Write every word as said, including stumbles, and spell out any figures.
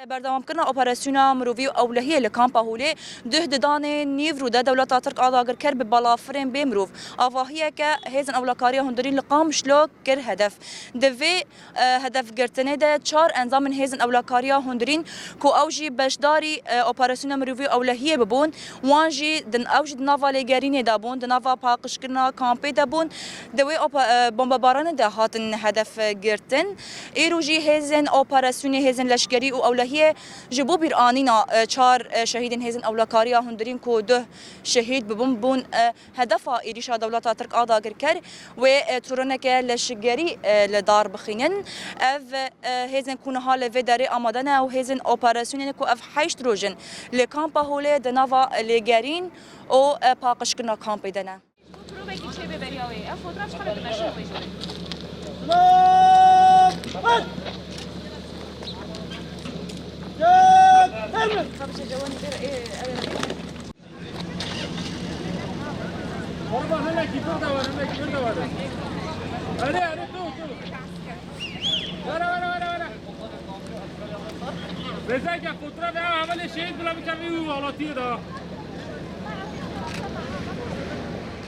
Berdewamkirina operasyona mirovî û ewlehiyê li kampa Holê duh di danê Nîvro de dewleta Tirk a dagirker bi balafirên bê mirov avahiyeke hêzên ewlekariya hundirîn li Qamişlo kir hedef. Di vê, e, hedefgirtinê de çar endamên hêzên ewlekariya hundirîn ku ew jî beşdarî, e, operasyona mirovî û ewlehiyê bibûn, wan jî di, ew jî di nava lêgerînê de bûn, di nava paqijkirina kampê de bûn. Di wê opa-, e, bombebaranê de hatin hedef girtin. Îro jî hêzên operasyonê, hêzên leşkerî û ewlehiyê ji bo bîranîna, e, çar, e, şehîdên hêzên ewlekariya hundirîn ku duh şehîd bibûn, bûn, e, hedefa êrîşa dewleta Tirk a dagirker. Wê, e, toroneke leşkerî, e, li dar bixînin. Ev, e, hêzên ku niha li vê derê amade ne û hêzên operasyonê ku ev heşt roj in li kampa Holê di nava lêgerîn û, e, paqijkirina kampê de ne. Probekî çêbe beriya wê. Ev fotoğraf ji xwe re dimeşin wê ji wê. Baba, hinekî vir de were, hinekî vir de were. Erê, erê, tu, tu. Were, were, were, were. Bezeke fotoğraf ya, hevalê şehîd bila bikevî û halatiyê de.